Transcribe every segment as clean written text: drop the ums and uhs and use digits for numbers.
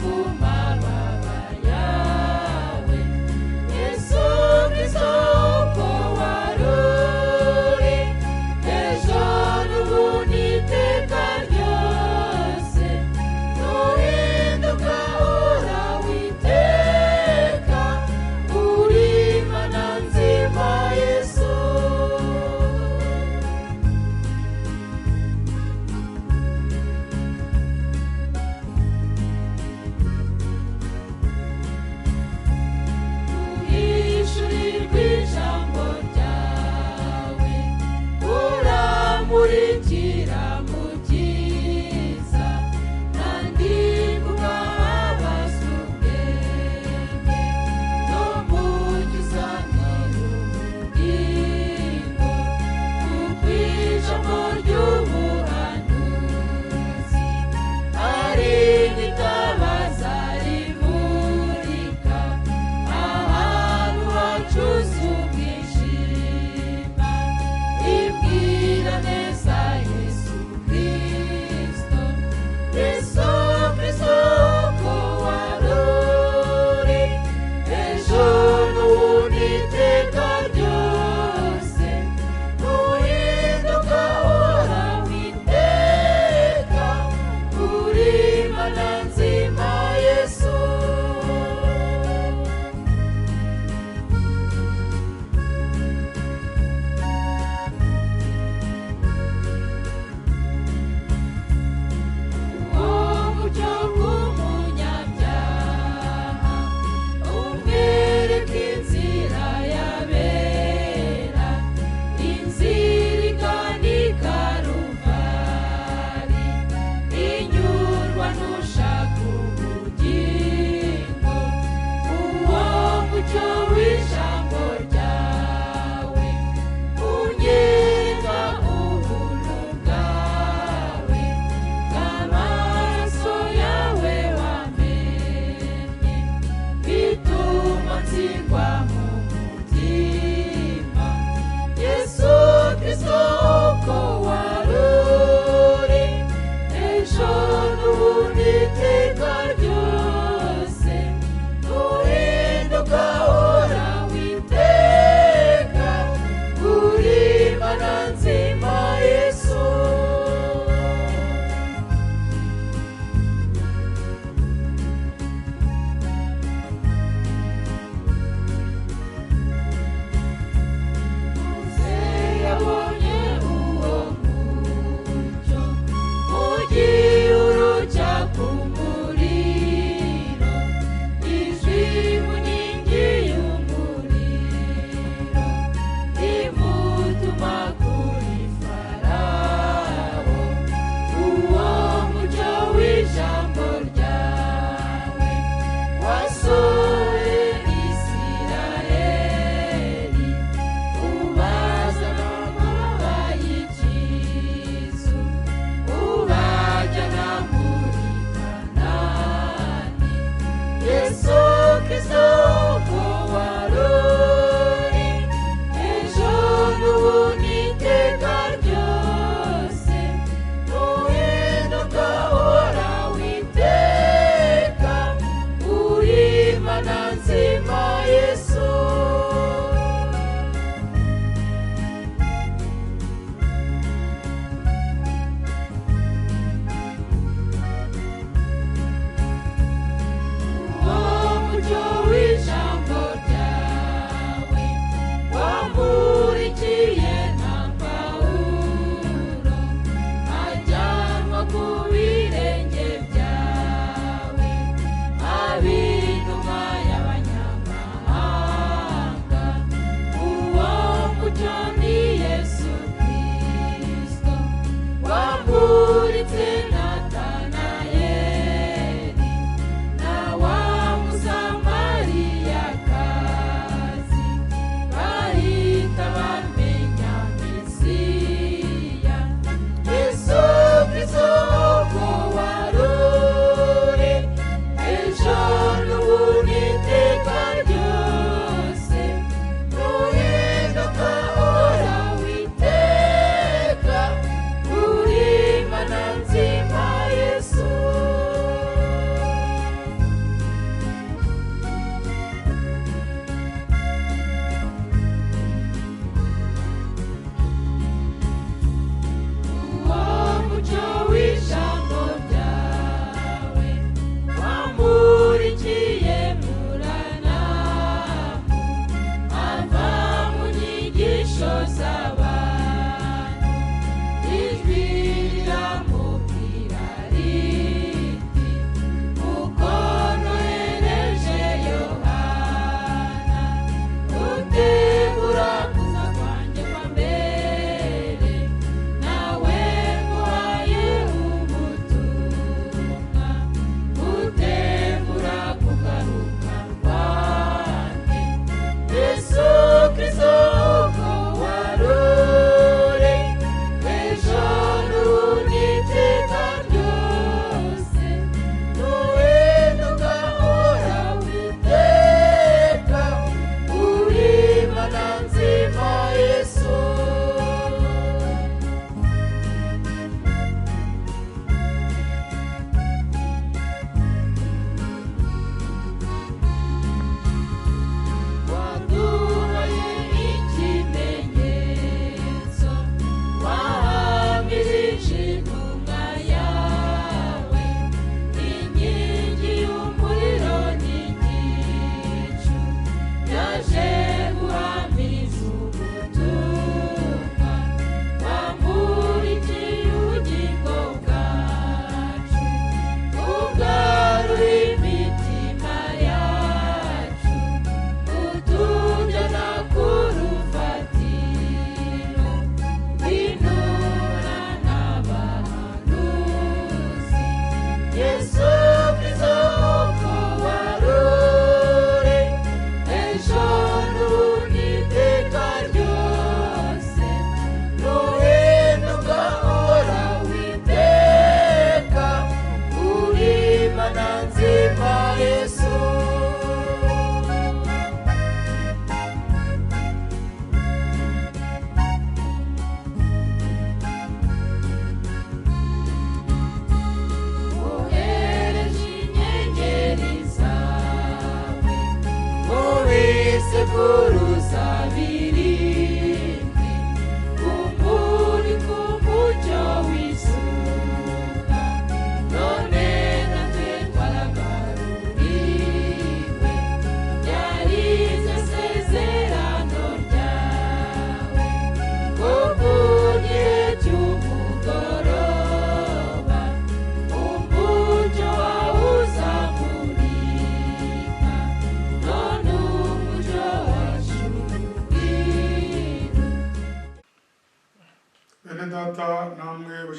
ku mababa yawe. Yesu Kristo uko wari uri ejo n'ubu n'iteka ryose, ntuhinduka uhoraho iteka, uri Imana nzima Yesu.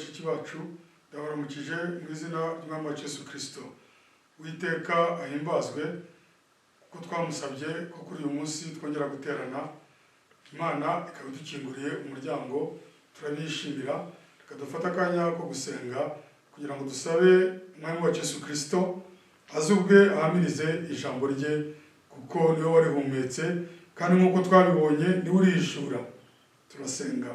Bashiki bacu, ndabaramukije mu izina ry'Umwami wacu Yesu Kristo. Uwiteka ahimbazwe kuko twamusabye ko kuri uyu munsi twongera guterana, Imana ikaba idukinguriye umuryango, turabishimira. Reka dufate akanya ko gusenga kugira ngo dusabe Umwami wacu Yesu Kristo aze ubwe ahamirize ijambo rye, kuko niwe warihumetse kandi nk'uko twabibonye niwe urihishura. Turasenga.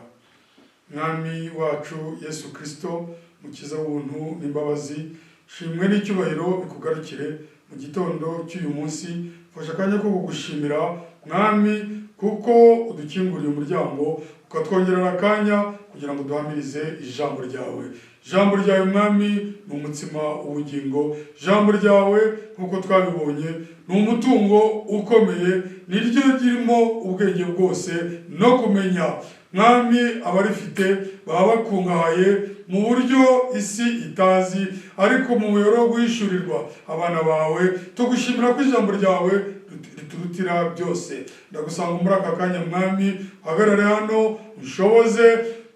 Mwami wacu Yesu Kristo, mukiza w'ubuntu n'imbabazi, shimwe n'icyubahiro bikugarukire mu gitondo cy'uyu munsi. Fasha akanya ko kugushimira Mwami, kuko udukinguriye umuryango ukatwongerera akanya kugira ngo duhamirize ijambo ryawe. Ijambo ryawe Mwami ni umutsima w'ubugingo. Ijambo ryawe nk'uko twabibonye ni umutungo ukomeye, niryo ririmo ubwenge bwose no kumenya. Mwami, abarifite baba bakungahaye mu buryo isi itazi, ariko mu muyoboro wo guhishurirwa abana bawe, tugushimira ko ijambo ryawe riturutira byose. Ndagusanga muri aka kanya Mwami, uhagarare hano, unshoboze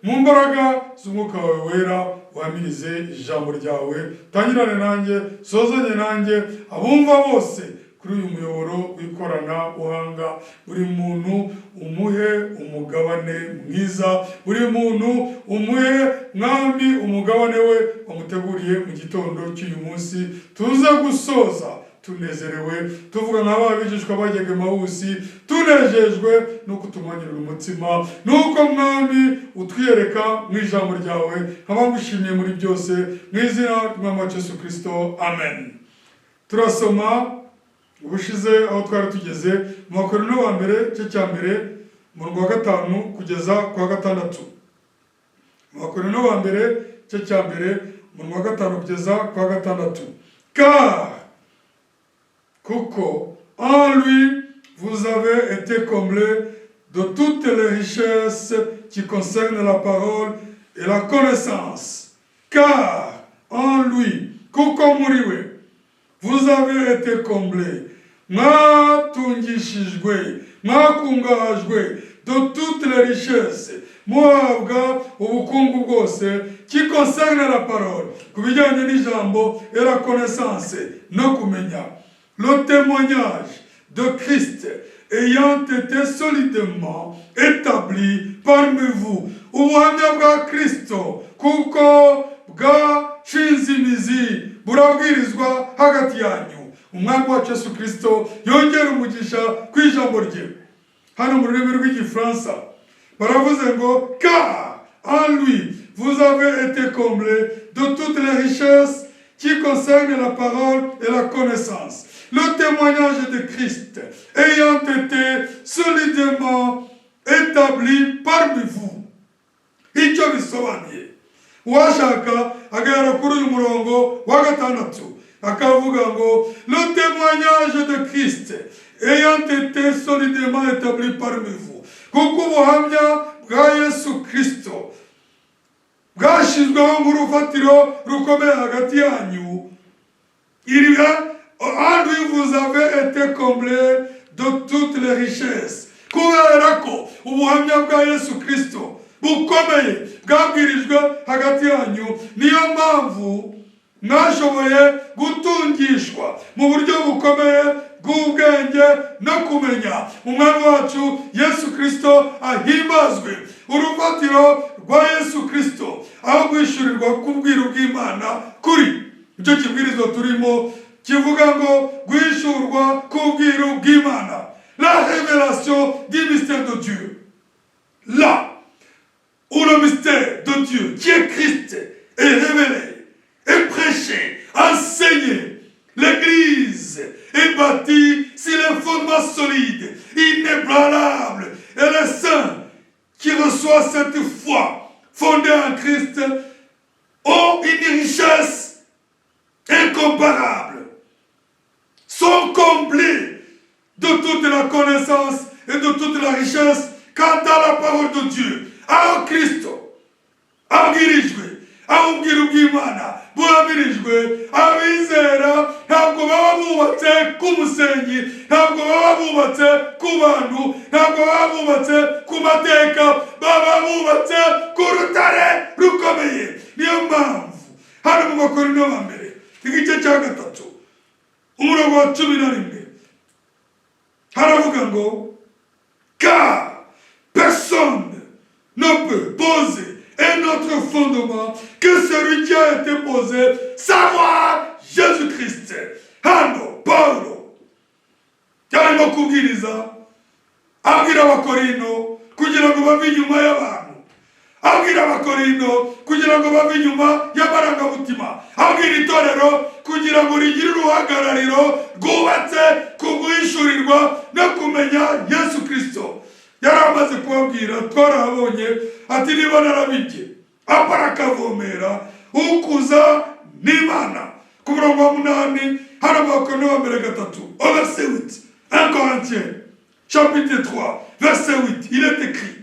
mu mbaraga z'Umwuka wawe Wera, uhamirize ijambo ryawe, tangirane nanjye, sozanye nanjye, abumva bose kuri uyu muyoboro w'ikoranabuhanga, buri muntu umuhe umugabane mwiza, buri muntu umuhe Mwami umugabane we wamuteguriye mu gitondo cy'uyu munsi. Tuze gusoza tunezerewe, tuvuga nka ba bigishwa bajyaga Emawusi, tunejejwe nuko utumanyurira umutima, nuko Mwami utwiyereka mu ijambo ryawe. Nkaba ngushimiye muri byose mu izina ry'Umwami wacu Yesu Kristo, amen. Turasoma ubushize aho twari tugeze mu Bakorinto wa mbere, igice cya mbere, umurongo wa 5 kugeza ku wa 6. Mu Bakorinto wa mbere, igice cya mbere, umurongo wa 5 kugeza ku wa 6. Car, kuko, en lui vous avez été comblés de toutes les richesses qui concernent la parole et la connaissance. Car en lui, kuko muri we, vous avez été comblés, mwatungishijwe, mwakungahajwe, de toutes les richesses, muhabwa ubukungu bwose, qui concerne la parole, ku bijyanye n'ijambo, et la connaissance, no kumenya. Le témoignage de Christ ayant été solidement établi parmi vous, ubuhamya bwa Kristo kuko bwashinze imizi, burabwirizwa hagati yanyu. Umwami wacu Yesu Kristo yongera umugisha ku ijambo rye. Hano mu rurimi rw'Igifaransa baravuze ngo: car en lui vous avez été comblés de toutes les richesses qui concernent la parole et la connaissance, le témoignage de Christ ayant été solidement établi parmi vous. Icyo bisobanuye, uwashaka agahera kuri uyu murongo wa 6 akavuga ngo: le témoignage de Christ ayant été solidement établi parmi vous, kuko ubuhamya bwa Yesu Kristo bwashyizweho nk'urufatiro rukomeye hagati yanyu. Il en lui vous avez été comblés de toutes les richesses, kubera ko ubuhamya bwa Yesu Kristo bukomeye bwabwirijwe hagati yanyu, niyo mpamvu mwashoboye gutungishwa mu buryo bukomeye bw'ubwenge no kumenya. Umwami wacu Yesu Kristo ahimbazwe. Urufatiro rwa Yesu Kristo, aho guhishurirwa k'ubwiru bw'Imana kuri icyo kibwirizwa turimo kivuga ngo guhishurwa k'ubwiru bw'Imana, la révélation du mystère de Dieu. Là où le mystère de Dieu, qui est Christ, est révélé, est prêché, enseigné, l'Église est bâtie sur les fondements solides, inébranlables, et les saints qui reçoivent cette foi fondée en Christ ont une richesse incomparable, sont comblés de toute la connaissance et de toute la richesse quant à la parole de Dieu. Aho Kristo abwirijwe, aho ubwiru bw'Imana buhamirijwe, abizera ntabwo baba bubatse ku musenyi, ntabwo baba bubatse ku bantu, ntabwo baba bubatse ku mateka, baba bubatse ku rutare rukomeye. Niyo mpamvu baba bafite Niyo mpamvu hano mu Bakorinto ba mbere, igice cya 3, umurongo wa 11, haravuga ngo: "Car personne ne peut poser un autre fondement que celui qui a été posé, savoir Jésus-Christ." Hano Paulo yarimo kubwiriza, abwira Abakorino kugira ngo bave inyuma y'abantu, abwira Abakorino kugira ngo bave inyuma y'amarangamutima, abwira itorero kugira ngo rigire uruhagarariro rwubatse ku guhishurirwa no kumenya Yesu Kirisito. Yari amaze kubabwira, twarahabonye, ati: "Niba narabibye, Apolo akavomera, ukuza n'Imana." Ku murongo wa 8 hano mu Bakorinto wa mbere 3, au verset 8, 1 Corinthiens chapitre 3 verset 8, il est écrit: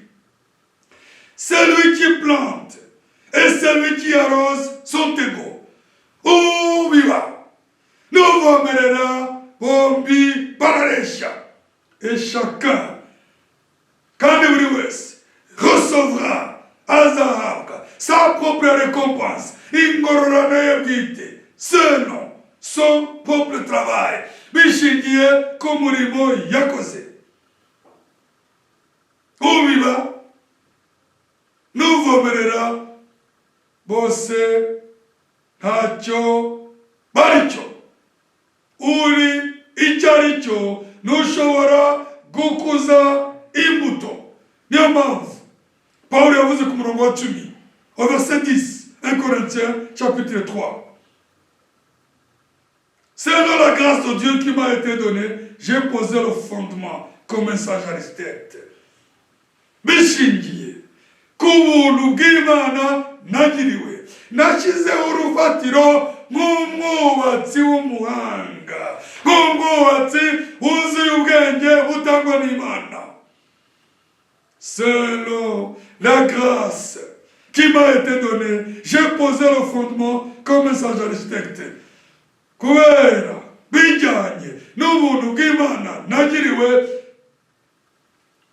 "Celui qui plante et celui qui arrose sont égaux." Ubiba n'uvomerera bombi barareshya. "Et chacun", kandi buri wese, "recevra", azahabwa, "sa propre récompense", ingororano ye bwite, "selon son propre travail", bishingiye ku murimo yakoze. Ubiba n'uvomerera bose ntacyo baricyo. Uri icyo ari cyo ntushobora gukuza imbuto. Niyo mpamvu Pawulo yavuze ku murongo wa 10, au verset 10, 1 Corinthiens chapitre 3: "Selon la grâce de Dieu qui m'a été donnée, j'ai posé le fondement comme un sage architecte." Bishingiye ku buntu bw'Imana nagiriwe, nashyizeho urufatiro nk'umwubatsi w'umuhanga, nk'umwubatsi wuzuye ubwenge butangwa n'Imana. Selon la grâce qui m'a été donnée, j'ai posé le fondement comme un sage architecte. Kubera bijyanye n'ubuntu bw'Imana nagiriwe,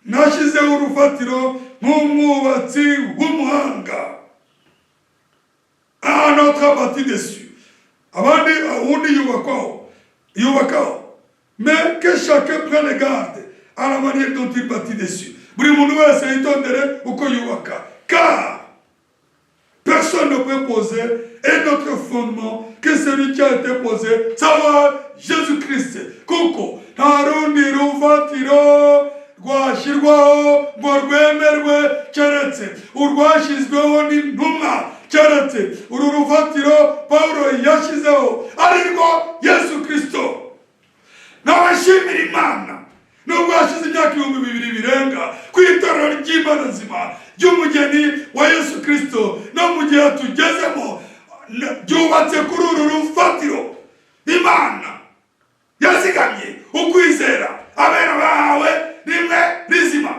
nashyizeho urufatiro nk'umwubatsi w'umuhanga. "Un autre bâtit dessus", abandi, uwundi yubakwaho, yubakaho. "Mais que chacun prenne garde à la manière dont il bâtit dessus." Buri muntu wese yitondere uko yubaka. "Car personne ne peut poser un autre fondement que celui qui a été posé, savoir Jésus-Christ." Kuko nta rundi rufatiro rwashyirwaho ngo rwemerwe keretse urwashyizweho n'intumwa, keretse uru rufatiro Pawulo yashyizeho, ari rwo Yesu Kirisito. N'abashimira Imana, nubwo hashize imyaka 2000 birenga ku itorero ry'Imana nzima ry'umugeni wa Yesu Kirisito, no mu gihe tugezemo ryubatse kuri uru rufatiro Imana yazigamye ukwizera abera bahawe rimwe rizima.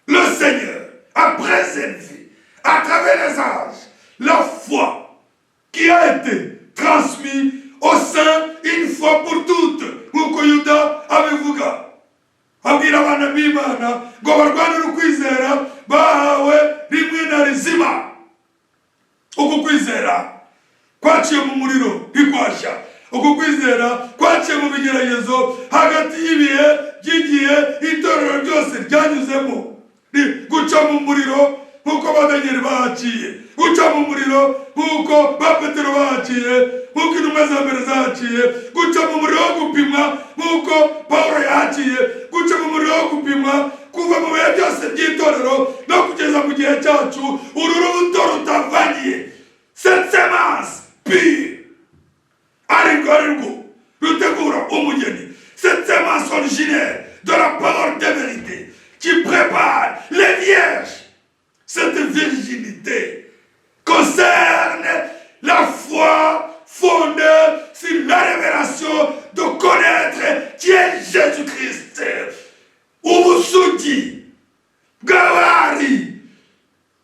Le Seigneur a préservé à travers les âges la foi qui a été transmise aux saints une fois pour toutes. Nk'uko Yuda abivuga, abwira abana b'Imana ngo barwanire ukwizera bahawe rimwe na rizima. Uku kwizera kwaciye mu muriro ntikwashya. Uku kwizera kwaciye mu bigeragezo hagati y'ibihe by'igihe itorero ryose ryanyuzemo. Ni guca mu muriro nk'uko ba Daniyeli bahaciye, guca mu muriro nk'uko ba Petero bahaciye, nk'uko intumwa za mbere zahaciye, guca mu muriro wo gupimwa nk'uko Pawulo yahaciye, guca mu muriro wo gupimwa kuva mu bihe byose by'itorero no kugeza mu gihe cyacu. Uru rubuto rutavangiye, cette semence pure, arirwo arirwo rutegura umugeni, cette semence originaire de la parole de vérité qui prépare les vierges. Cette virginité concerne la foi fondée sur la révélation de connaître qui est Jésus-Christ. Ubusugi bw'abari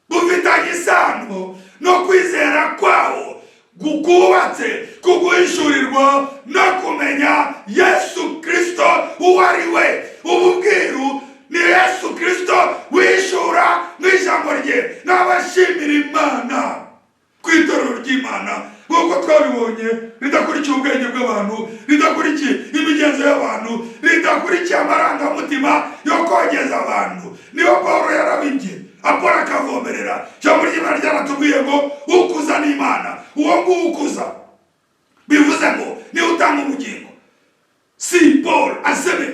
bufitanye isano no kwizera kwawo kubatse ku guhishurirwa no kumenya Yesu Kirisito uwo ari we. Ubu bwiru ni Yesu Kirisito wihishura mu ijambo rye. N'abashimira Imana. Twabibonye ridakurikiye ubwenge bw'abantu, ridakurikiye imigenzo y'abantu, ridakurikiye amarangamutima yo kogeza abantu. Niba Pawulo yarabibye, Apolo akavomerera, ijambo ry'Imana ryaratubwiye ngo ukuza ni Imana. Uwo nguwo ukuza, bivuze ngo niwe utanga ubugingo. Si Paul a semé,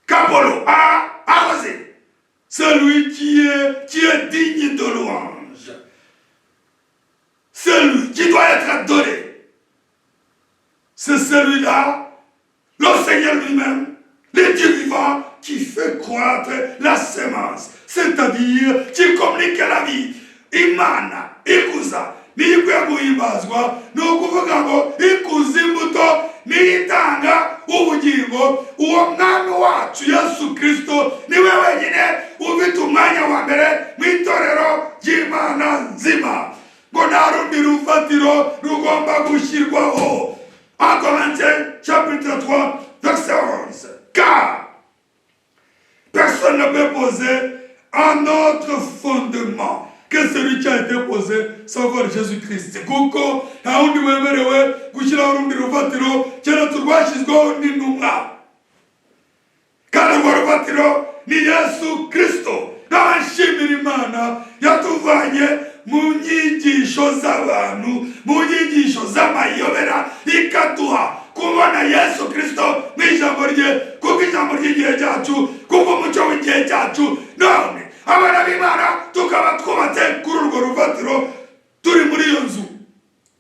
qu'Apollo a arrosé, celui qui est digne de louange, celui qui doit être adoré, c'est celui-là, le Seigneur lui-même, le Dieu vivant, qui fait croître la semence, c'est-à-dire qui communique la vie. Imana ikuza niyo ikwiye guhimbazwa, ni ukuvuga ngo ikuza imbuto niyo itanga ubugingo. Uwo Mwami wacu Yesu Kirisito niwe wenyine ufite umwanya wa mbere mu itorero ry'Imana nzima, ngo nta rundi rufatiro rugomba gushyirwaho. 1 Corinthiens chapitre 3 verset 11: car personne ne peut poser un autre fondement que celui qui a été posé, savoir Jésus-Christ. Kuko nta wundi wemerewe gushyiraho urundi rufatiro keretse urwashyizweho n'intumwa, kandi urwo rufatiro ni Yesu Kirisito. N'abashimira Imana yatuvanye mu nyigisho z'abantu, mu nyigisho z'amayobera, ikaduha kubona Yesu Kirisito mu ijambo rye, kuko ijambo ry'igihe cyacu, kuko umucyo w'igihe cyacu. None abana b'Imana tukaba twubatse kuri urwo rufatiro, turi muri iyo nzu,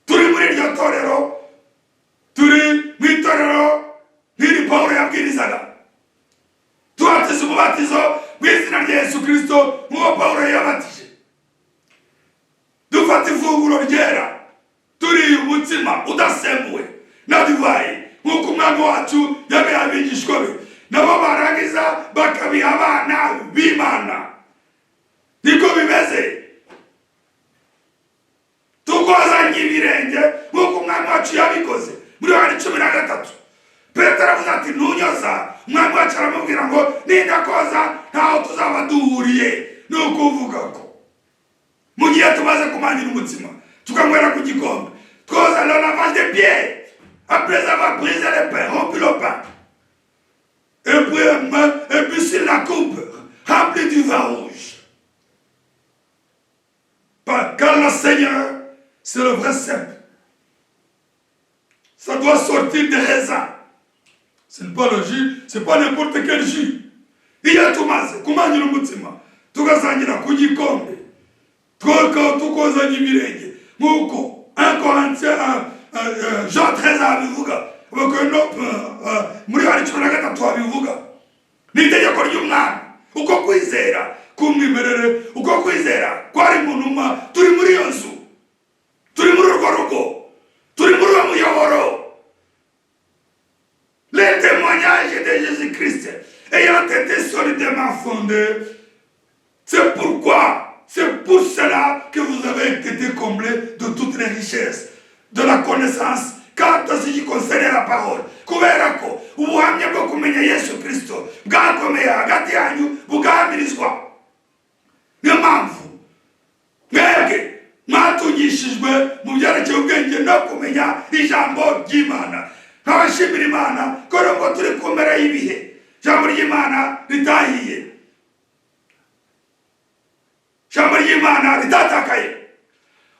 turi muri iryo torero, turi mu itorero nk'iri Pawulo yabwirizaga, tubatiza umubatizo mu izina rya Yesu Kirisito nk'uwo Pawulo yabatije, dufata ifunguro ryera, turiye umutsima udasembuwe na divayi nk'uko Umwami wacu yabiha abigishwa be, nabo barangiza bakabiha abana b'Imana. Niko bimeze. Tukozanye ibirenge nk'uko Umwami wacu yabikoze muri Yohani 13. Petero aravuze ati: "Ntunyoza." Umwami wacu aramubwira ngo: "Nindakoza, ntaho tuzaba duhuriye." Ni ukuvuga ko mu gihe tumaze kumanira umutsima, tukanywera ku gikombe, twoza, le lavage des pieds, après avoir brisé le pain, rompu le pain, et puis sur la coupe remplie du vin rouge. Car le Seigneur, c'est le vrai cep, ça doit sortir des raisins. Ce n'est pas le jus, c'est pas n'importe quel jus. Iyo tumaze kumangira umutsima, tugasangira ku gikombe, twoka tukozanya ibirenge nk'uko 1 Corinthiens, Jean 13 abivuga, muri Yohani 13 abivuga, ni itegeko ry'Umwami. Uko kwizera k'umwimerere, uko kwizera kwari mu ntumwa, turi muri iyo nzu, turi muri urwo rugo, turi muri uwo muyoboro. Les témoignages de Jésus-Christ ayant été solidement fondés, c'est pourquoi, c'est pour cela que vous avez été comblés de toutes les richesses de la connaissance quant à ce qui concerne la parole. Kubera ko ubuhamya bwo kumenya Yesu Kirisito bwakomeye hagati yanyu, bugahamirizwa, niyo mpamvu mwebwe mwatungishijwe mu byerekeye ubwenge no kumenya ijambo ry'Imana. Nkabashimira Imana ko nubwo turi ku mpera y'ibihe, ijambo ry'Imana ritahiye, ijambo ry'Imana ritatakaye,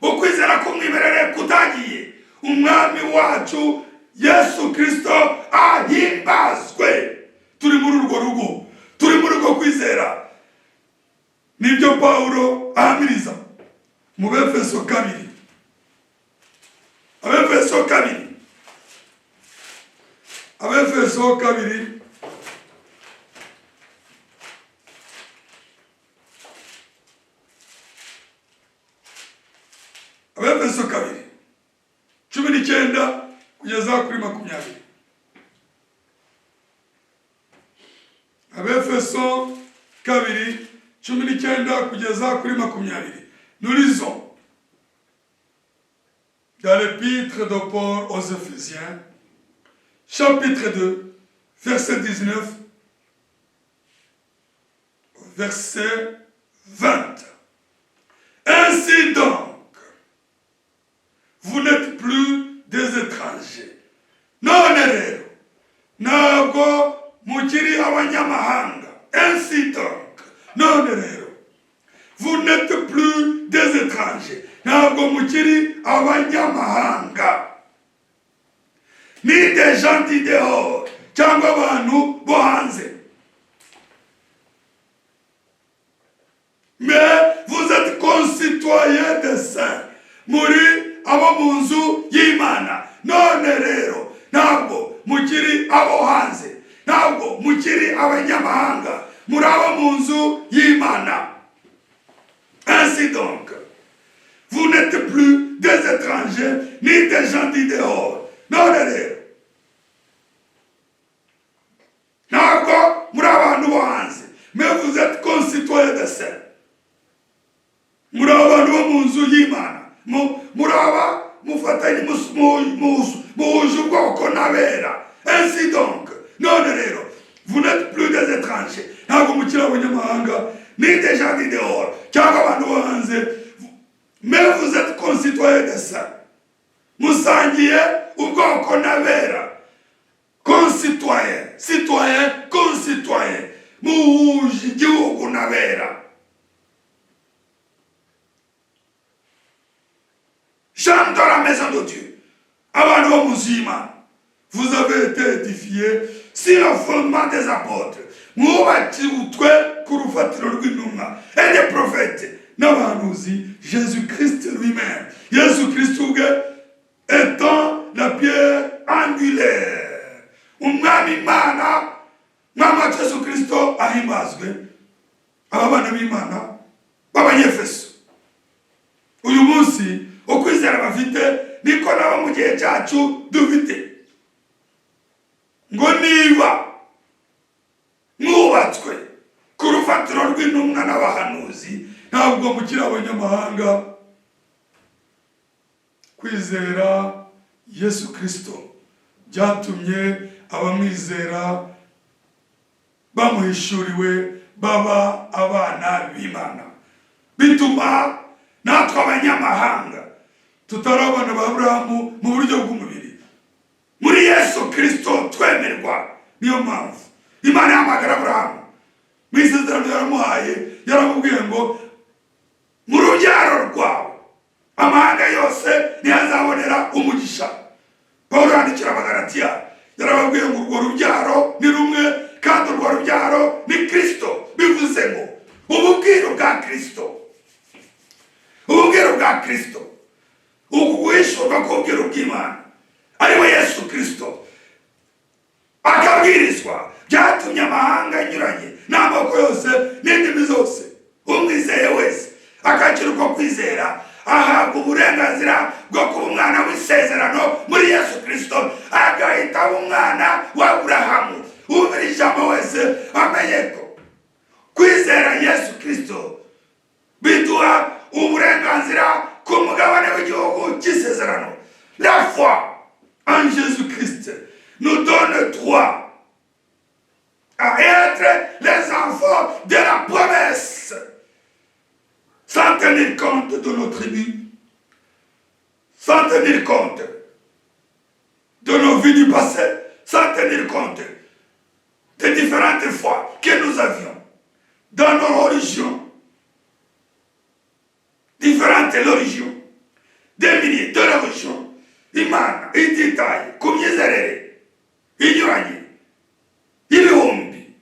ukwizera k'umwimerere kutagiye. Umwami wacu Yesu Kirisito ahimbazwe. Turi muri urwo rugo, turi muri urwo kwizera. Nibyo Pawulo ahamiriza mu Befeso 2, Abefeso 2, Abefeso 2, Abefeso 2:19 kugeza kuri 20. Abefeso 2:19 kugeza kuri 20. Nous lisons dans l'épître de Paul aux Éphésiens, chapitre 2, verset 19, verset 20. Ainsi donc, Vous n'êtes plus des étrangers. None rero ntabwo mukiri abanyamahanga. Ainsi donc, none rero, vous n'êtes plus des étrangers, ntabwo mukiri abanyamahanga, ni des gens du dehors, cyangwa abantu bo hanze, mais vous êtes concitoyens des saints, muri abo mu nzu y'Imana. None rero ntabwo mukiri abo hanze, ntabwo mukiri abanyamahanga, muri abo mu nzu y'Imana. Ainsi donc, vous n'êtes plus des étrangers ni des gens du dehors. None rero ntabwo muri abantu bo hanze, mais vous êtes concitoyens des saints, muri abantu bo mu nzu y'Imana, muri aba mufatanye, muhuje ubwoko n'abera. Ainsi donc, none rero, vous n'êtes plus des étrangers, ntabwo mukiri abanyamahanga, ni des gens du dehors, cyangwa abantu bo hanze, mais vous êtes concitoyens des saints, musangiye ubwoko n'abera. Concitoyen, citoyen, concitoyen, muhuje igihugu n'abera. Gens de la maison de Dieu, abantu bo mu nzu y'Imana, vous avez été édifiés sur le fondement des apôtres, mwubakiwe ku rufatiro rw'intumwa, et des prophètes, n'abahanuzi, Jésus-Christ lui-même, Yesu Kristo ubwe, étant la pierre angulaire. Umwami Imana, Mwami wacu Yesu Kristo ahimbazwe. Aba bana b'Imana b'Abanyefeso, uyu munsi ukwizera bafite niko nabo mu gihe cyacu dufite, ngo niba mwubatswe ku rufatiro rw'intumwa n'abahanuzi, ntabwo mukiri abanyamahanga. Kwizera Yesu Kristo byatumye abamwizera bamuhishuriwe baba abana b'Imana, bituma natwe abanyamahanga tutari abana ba Aburahamu mu buryo bw'umubiri, muri Yesu Kristo twemerwa. Niyo mpamvu Imana yahamagara Aburahamu mu isezerano yaramuhaye, yaramubwiye ngo mu rubyaro rwawe amahanga yose ntiyazabonera umugisha. Pawulo yandikira Abagalatiya, yarababwiye ngo urwo rubyaro ni rumwe, kandi urwo rubyaro ni Kristo. Bivuze ngo ububwiru bwa Kristo, ububwiru bwa Kristo, uku guhishurwa k'ubwiru bw'Imana ariwe Yesu Kristo akabwirizwa, byatumye amahanga anyuranye n'amoko yose n'indimi zose, umwizeye wese akakira uko kwizera ahabwa uburenganzira bwo kuba umwana w'isezerano muri Yesu Kristo, agahita aba umwana wa Aburahamu. Wumvira ijambo wese amenye ko kwizera Yesu Kristo biduha uburenganzira ku mugabane w'igihugu cy'isezerano. La foi en Jésus-Christ nous donne droit à être les enfants de la promesse, sans tenir compte de nos tribus, sans tenir compte de nos vies du passé, sans tenir compte des différentes foi que nous avions dans nos religions, différentes religions, des milliers de religions. Imana ititaye ku myizerere inyuranye y'ibihumbi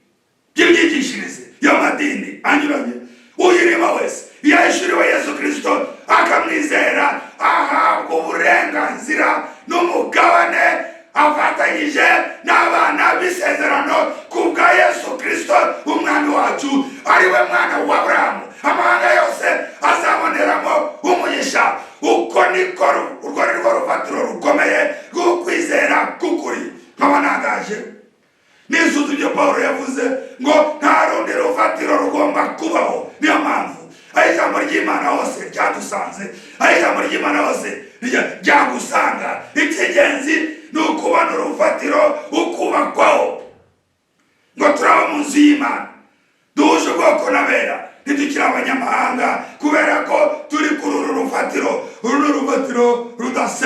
by'imyigishirize y'amadini anyuranye, uyirimo wese iyo yahishuriwe Yesu Kirisito akamwizera, ahabwa uburenganzira n'umugabane afatanyije n'abana b'isezerano ku bwa Yesu Kirisito Umwami wacu, ari we mwana wa Aburahamu amahanga yose azaboneramo umugisha. Uko niko urwo ni rwo rufatiro rukomeye rw'ukwizera k'ukuri. Nkaba ntangaje nisuzu ibyo Pawulo yavuze ngo nta rundi rufatiro rugomba kubaho. Niyo mpamvu aho ijambo ry'Imana hose ryadusanze, aho ijambo ry'Imana hose ryagusanga, icy'ingenzi ni ukubona urufatiro ukubakwaho, ngo turaba mu nzu y'Imana duhuje ubwoko n'abera, ntitukiri abanyamahanga, kubera ko turi kuri uru rufatiro. Uru ni urufatiro rudasenyuka.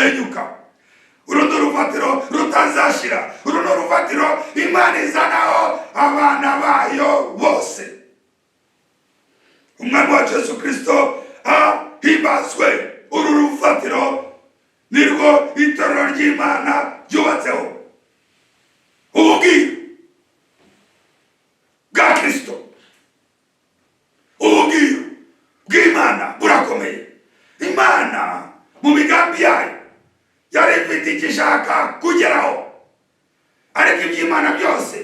Ariko iby'Imana byose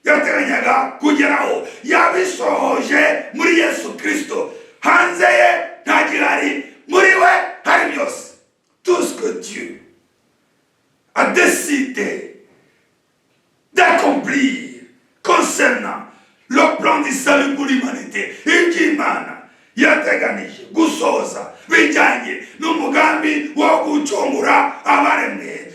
yateganyaga kugeraho yabisohoje muri Yesu Kristo. Hanze ye nta gihari, muri we hari byose. Tout ce que Dieu a décidé d'accomplir concernant le plan du salut pour l'humanité, iby'Imana yateganije gusoza bijyanye n'umugambi wo gucungura abaremwe,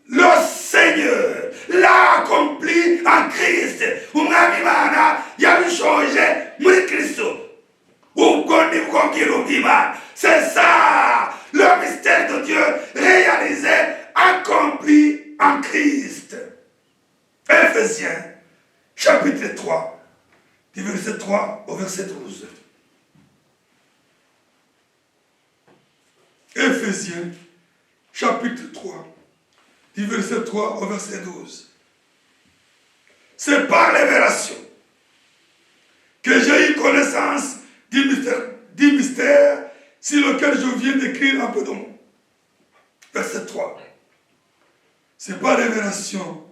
le Seigneur l'a accompli en Christ. Umwami Imana yabishoje muri Kristo. Ubwo nibwo bwiru bw'Imana. C'est ça le mystère de Dieu réalisé, accompli en Christ. Éphésiens chapitre 3, du verset 3 au verset 12. Éphésiens chapitre 3, du verset 3 au verset 12. C'est par révélation que j'ai eu connaissance du mystère sur lequel je viens d'écrire un peu de mots. Verset 3. C'est par révélation,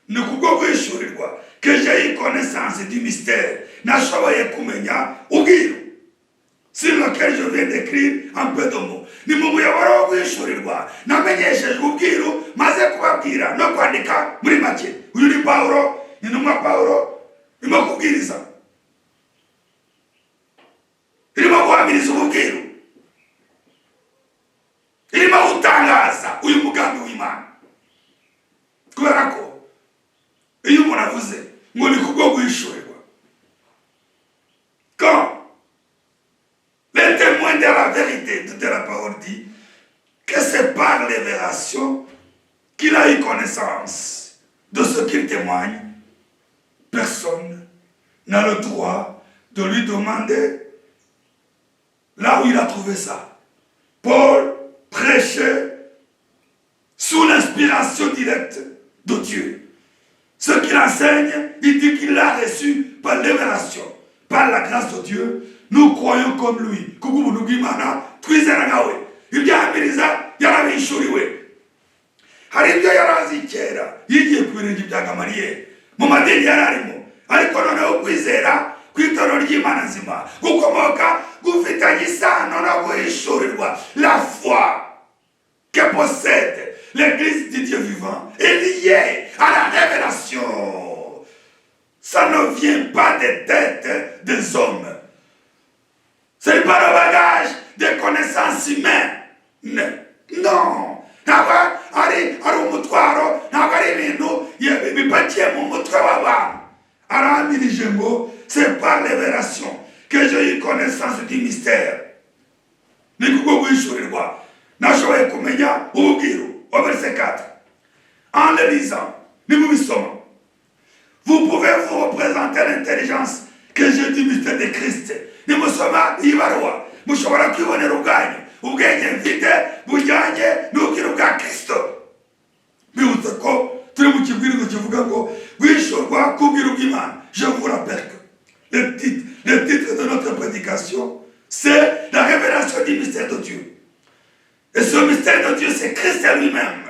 ni kubwo guhishurirwa, que j'ai eu connaissance du mystère, nashoboye kumenya ubwiru, sur lequel je viens d'écrire un peu de mots. Ni mu muyoboro wo guhishurirwa namenyeshejwe ubwiru maze kubabwira no kwandika muri make. Uyu ni Pawulo, intumwa Pawulo irimo kubwiriza, irimo guhamiriza ububwiru, irimo gutangaza uyu mugambi w'Imana. Kubera ko iyo umuntu avuze ngo ni kubwo guhishurirwa, quand les témoins de la vérité de la parole dit que c'est par révélation qu'il a eu connaissance de ce qu'il témoigne, personne n'a le droit de lui demander là où il a trouvé ça. Paul prêchait sous l'inspiration directe de Dieu. Ce qu'il enseigne, il dit qu'il l'a reçu par révélation, par la grâce de Dieu. Nous croyons comme lui. Kubw'ubuntu bw'Imana twizera nkawe. Ibyo ahamiriza yarabihishuriwe. Hari ibyo yari azi kera, yigiye ku birenge bya Gamariyeri mu madini yari arimo. Ariko noneho kwizera ku itorero ry'Imana nzima gukomoka, gufitanye isano no guhishurirwa. La foi que possède l'Église du Dieu vivant est liée à la révélation. Ça ne vient pas des têtes des hommes. Ce n'est pas le bagage des connaissances humaines. Non. Ntabwo ari umutwaro, ntabwo ari ibintu bipakiye mu mutwe w'abantu. Arahamirije ngo c'est par révélation que j'ai eu connaissance du mystère. Ni kubwo guhishurirwa nashoboye kumenya ububwiru. Au verset 4, en le lisant, nimubisoma, vous pouvez vous représenter l'intelligence que j'ai du mystère de Christ. Nimusoma iyi baruwa mushobora kwibonera ubwanyu ubwenge mfite bujyanye n'ubwiru bwa Kristo. Bibutse ko turi mu kibwirizo kivuga ngo guhishurwa k'ubwiru bw'Imana. Je vous rappelle que le titre de notre prédication, c'est la révélation du mystère de Dieu, et ce mystère de Dieu, c'est Christ lui-même.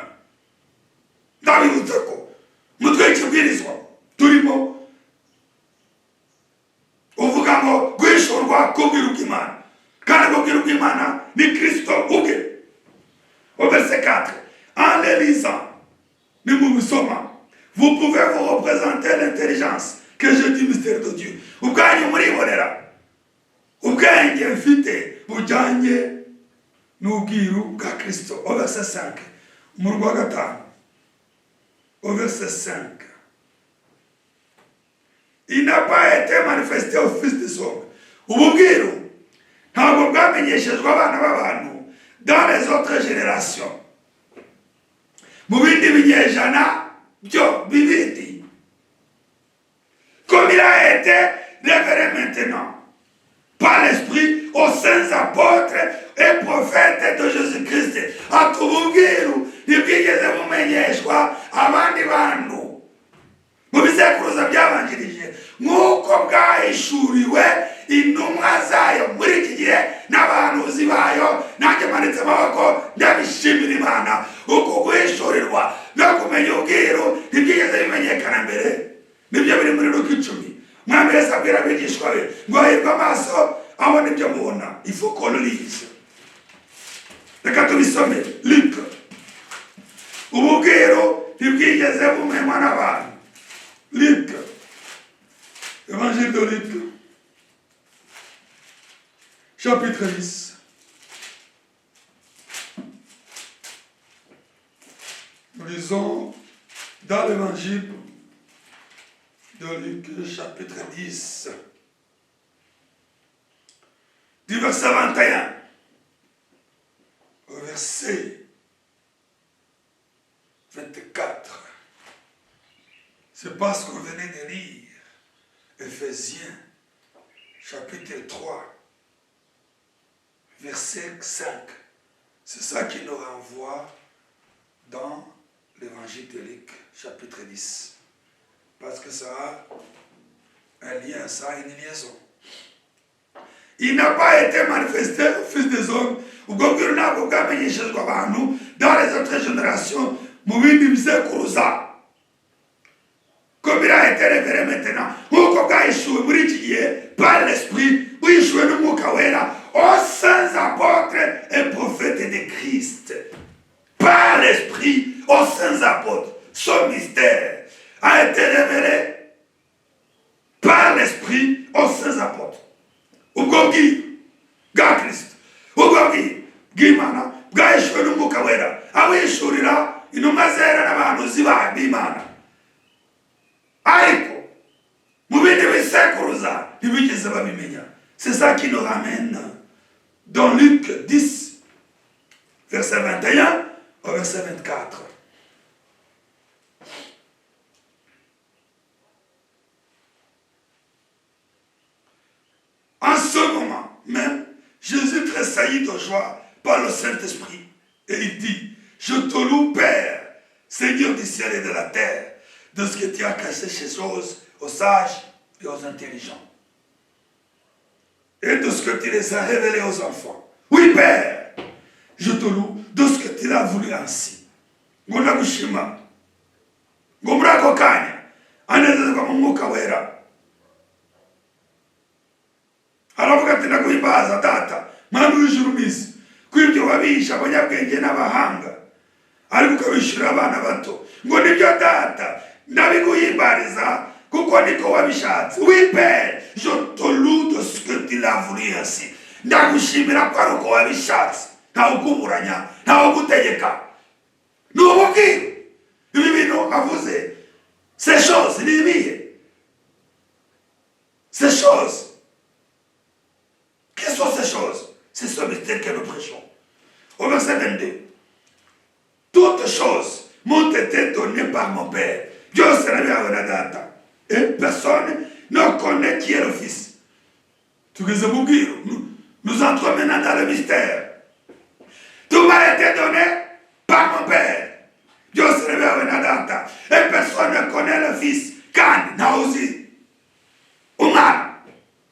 Ndabibutse ko umutwe w'ikibwirizwa turimo uvuga ngo guhishurwa k'ubwiru bw'Imana, kandi ubwo bwiru bw'Imana ni Kristo ubwe. Au verset 4, en le lisant, nimubisoma, vous pouvez vous représenter l'intelligence que j'ai du mystère de Dieu. Ubwanyu muribonera ubwenge mfite bujyanye n'ubwiru bwa Kristo. Au verset 5, umurongo wa gatanu, au verset 5, il n'a pas été manifesté au fils des hommes, ubu bwiru ntabwo bwamenyeshejwe abana b'abantu, dans les autres générations, mu bindi binyejana byo bibindi, comme il a été révélé maintenant par l'Esprit aux saints apôtres et prophètes de Jésus-Christ. Ati ububwiru ntibwigeze bumenyeshwa abandi bantu mu bisekuruza byabanjirije nk'uko bwahishuriwe intumwa zayo muri iki gihe n'abahanuzi bayo. Nanjye manitse amaboko, ndabishimira Imana. Uku guhishurirwa no kumenya ubwiru ntibwigeze. bumenywa n'abantu. Luc, évangile de Luc, chapitre 10. Nous lisons dans l'évangile de Luc, chapitre 10, du verset 21 au verset 24. C'est parce qu'on venait de lire Éphésiens, chapitre 3, verset 5. C'est ça qui nous renvoie dans l'évangile de Luc, chapitre 10. Parce que ça a un lien, ça a une liaison. Il n'a pas été manifesté au fils des hommes. Ubwo bwiru ntabwo bwamenyeshejwe abantu dans les autres générations, mu bindi bisekuruza, comme il a été révélé maintenant, nk'uko bwahishuwe muri iki gihe, par l'esprit, buhishuwe n'Umwuka Wera, aux saints apôtres et prophètes de Christ. Par l'esprit aux saints apôtres, ce mystère a été révélé par l'esprit aux saints apôtres. Ubwo bwiru bwa Kristo, ubwo bwiru bw'Imana bwahishuwe n'Umwuka Wera, abuhishurira intumwa zera n'abahanuzi b'Imana, ariko mu bindi bisekuruza ntibigeze babimenya. C'est ça qui nous ramène dans Luc 10, verset 21 au verset 24. En ce moment même, Jésus tressaillit de joie par le Saint-Esprit et il dit: Je te loue, Père, Seigneur du ciel et de la terre, de ce que tu as caché ces choses aux sages et aux intelligents, et de ce que tu les as révélées aux enfants. Oui, Père, je te loue de ce que tu l'as voulu ainsi. Ngo ndagushima. Ngo muri ako kanya anezezwa mu Mwuka Wera, aravuga ati: Ndaguhimbaza, Data, Mwami w'ijuru n'isi, ko ibyo wabihishe abanyabwenge n'abahanga, ariko ukabihishurira abana bato. Ngo nibyo, Data, ndabiguhimbariza kuko niko wabishatse. Oui, Père, je te loue de ce que tu l'as voulu ainsi. Ndagushimira ko ari uko wabishatse. Ntawe ukuburanya, ntawe ugutegeka, ni ububwire. Ibi bintu avuze, ces choses, ni ibihe? Ces choses, quelles sont ces choses? C'est ce mystère que nous prêchons. Au verset 22, toutes choses m'ont été données par mon Père. Byose nabihawe na Data, et personne ne connaît qui est le Fils. Tugeze mu bwiru. Nous entrons maintenant dans le mystère. Tout m'a été donné par mon Père. Byose nabihawe na Data, et personne ne connaît le Fils, kandi ntawuzi Umwana.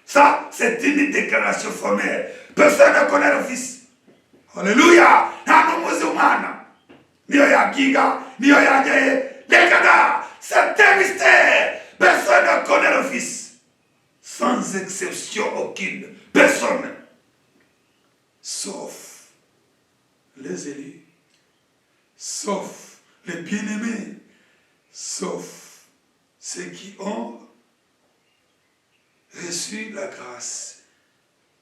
Ça, c'est une déclaration formelle. Personne ne connaît le Fils. Alléluia. Nta n'umwe uzi Umwana, niyo yabyiga, niyo yajyaye, reka da. C'est un mystère. Personne ne connaît le Fils, sans exception aucune, personne, Sauf les élus, sauf les bien-aimés, sauf ceux qui ont reçu la grâce,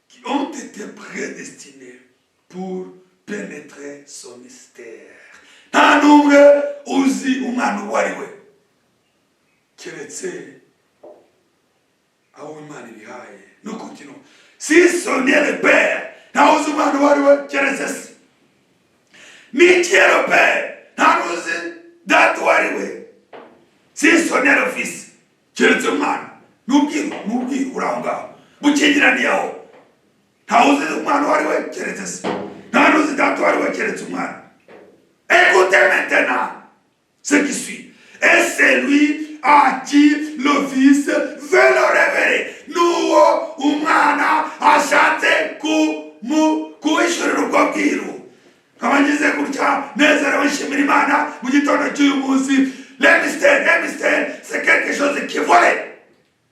qui ont été prédestinés pour pénétrer son mystère. Nta n'umwe uzi Umwana uwo ari we, Keretse abo Imana ibihaye. Nous continuons. Si ce n'est le Père. Ntawe uzi Umwana uwo ari we keretse Se. Ni qui est le Père? Nta n'uzi Data uwo ari we. Si ce n'est le Fils, keretse Umwana. N'ubwiru, n'ubwiru uri aho ngaho bukingiraniye aho. Ntawe uzi Umwana uwo ari we keretse Se, nta n'uzi Data uwo ari we keretse Umwana. Écoutez maintenant ce qui suit. Et c'est lui à qui le Fils veut le révéler. N'uwo Umwana ashatse kuhishurira ubwo bwiru. Nkaba ngize gutya nezerewe, nshimira Imana mu gitondo cy'uyu munsi. Le mystère, le mystère, c'est quelque chose qui est volé.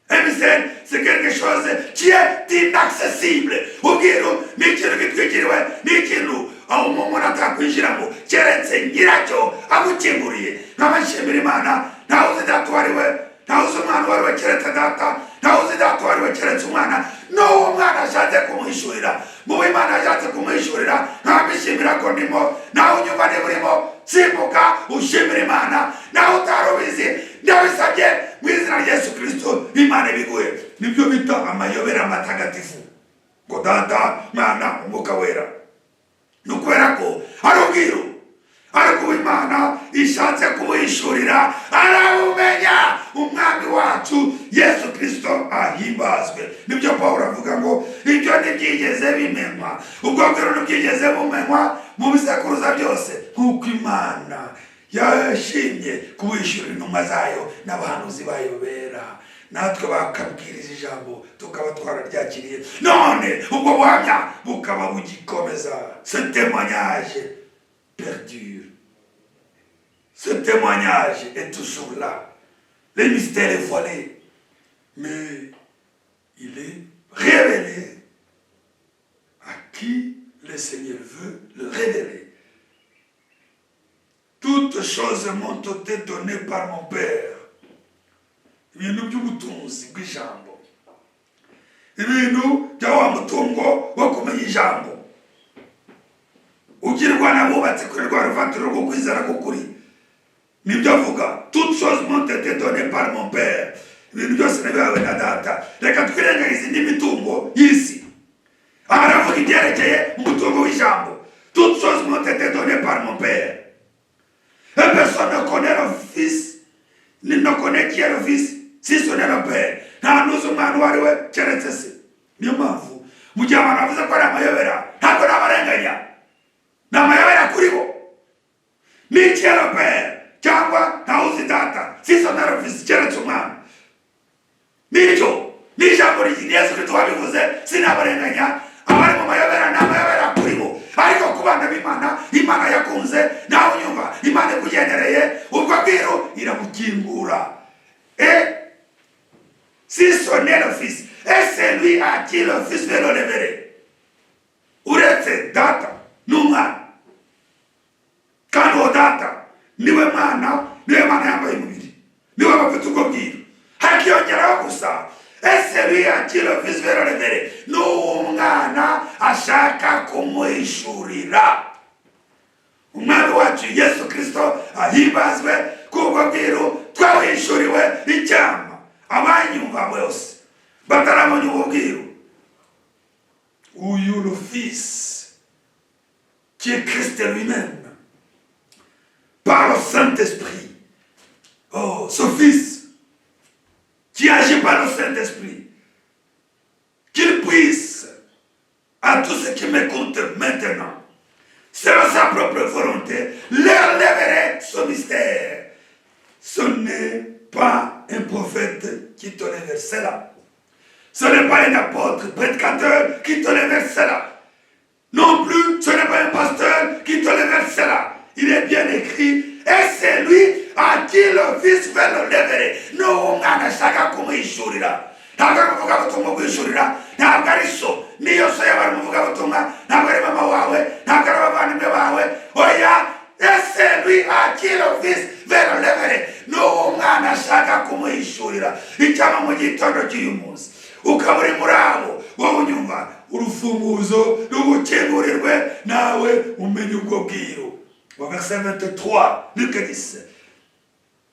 Un mystère, c'est quelque chose qui est inaccessible. Ubwiru ni ikintu gitwikiriwe, ni ikintu aho umuntu atakwinjiramo keretse nyiracyo agukinguriye. Nkabashimira Imana. Ntawe uzi Data uwo ari we, ntawe uzi Umwana uwo ari we keretse Data, ntawe uzi Data uwo ari we keretse Umwana n'uwo Umwana ashatse kumuhishurira. Mu Imana ashatse kumuhishurira, nkabishimira ko ndimo. Nawe unyumva, niba urimo, simbuka ushimira Imana. Nawe utari ubizi, ndabisabye mu izina rya Yesu Kirisito, Imana ibiguhe. Nibyo bita amayobera matagatifu, ngo Data, Mwana, Umwuka Wera. Ni ukubera ko ari ubwiru, ariko ubu Imana ishatse kubuhishurira arabumenya. Umwami wacu Yesu Kirisito ahimbazwe. Nibyo Pawulo avuga ngo ibyo ntibyigeze bimenywa, ubwo bwiru ntibyigeze bumenywa mu bisekuruza byose, nk'uko Imana yashimye kubuhishurira intumwa zayo n'abahanuzi bayo bera, natwe bakabwiriza ijambo, tukaba twararyakiriye, none ubwo buhamya bukaba bugikomeza. Ce témoignage perdure, ce témoignage est toujours là. Le mystère est voilé, mais il est révélé à qui le Seigneur veut le révéler. Toutes choses m'ont été données par mon Père. Ibintu by'ubutunzi bw'ijambo, ibintu bya wa mutungo wo kumenya ijambo ugirwa n'abubatse kuri rwa rufatiro rwo kwizera k'ukuri, nibyo avuga: "Toutes choses m'ont été données par mon Père." Ibintu byose nabihawe na Data. Reka twirengagize indi mitungo y'isi, aha aravuga ibyerekeye umutungo w'ijambo. Toutes choses m'ont été données par mon Père, et personne ne connaît le Fils, ne connaît qui est le Fils si ce n'est le Père. Nta n'uzi Umwana uwo ari we keretse Se. Niyo mpamvu mu gihe abantu bavuze ko ari amayobera, ntabwo n'abarenganya, ni amayobera kuri bo. Ni qui est le Père, cyangwa ntawuzi Data si ce n'est le Fils, keretse Umwana. Nicyo ni ijambo rya Yesu Kristo wabivuze. Sinabarenganya, abari mu mayobera ni amayobera kuri bo, ariko ku bana b'Imana, Imana yakunze, nawe unyumva, Imana ikugendereye, ubwo bwiru iramukingura. Et si ce n'est le Fils et celui à qui le Fils veut le révéler. Uretse Data n'Umwana, kandi uwo Data niwe Mwana, niwe Mana yambaye umubiri, niwe bafite ubwo bwiru. Hakiyongeraho gusa: et celui à qui le Fils veut le révéler, n'uwo Mwana ashaka kumuhishurira. Umwami wacu Yesu Kirisito ahimbazwe kubwo bwiru twawihishuriwe. Icyama abanyumva bose bataramenya ubu bwiru, uyu le Fils qui est Christ lui-même par le Saint-Esprit, oh, ce Fils qui agit par le Saint-Esprit, qu'il puisse à tous ceux qui m'écoutent maintenant, selon sa propre volonté, leur révéler ce mystère. Ce n'est pas un prophète qui te révèle cela. Ce n'est pas un apôtre prédicateur qui te révèle cela. Non plus, ce n'est pas un pasteur qui te révèle cela. Il est bien écrit: et c'est lui à qui le Fils veut le révéler. N'uwo Umwana ashaka kumuhishurira. Ntabwo ari umuvugabutumwa uguhishurira, ntabwo ari so, niyo so yaba ari umuvugabutumwa, ntabwo ari mama wawe, ntabwo ari abavandimwe bawe, oya. Et c'est lui à qui le Fils veut le révéler. N'uwo Umwana ashaka kumuhishurira. Icyama mu gitondo cy'uyu munsi ukaba uri muri abo, wowe unyumva, urufunguzo rugukingurirwe, nawe umenye ubwo bwiru. Au verset 23, Luc 10: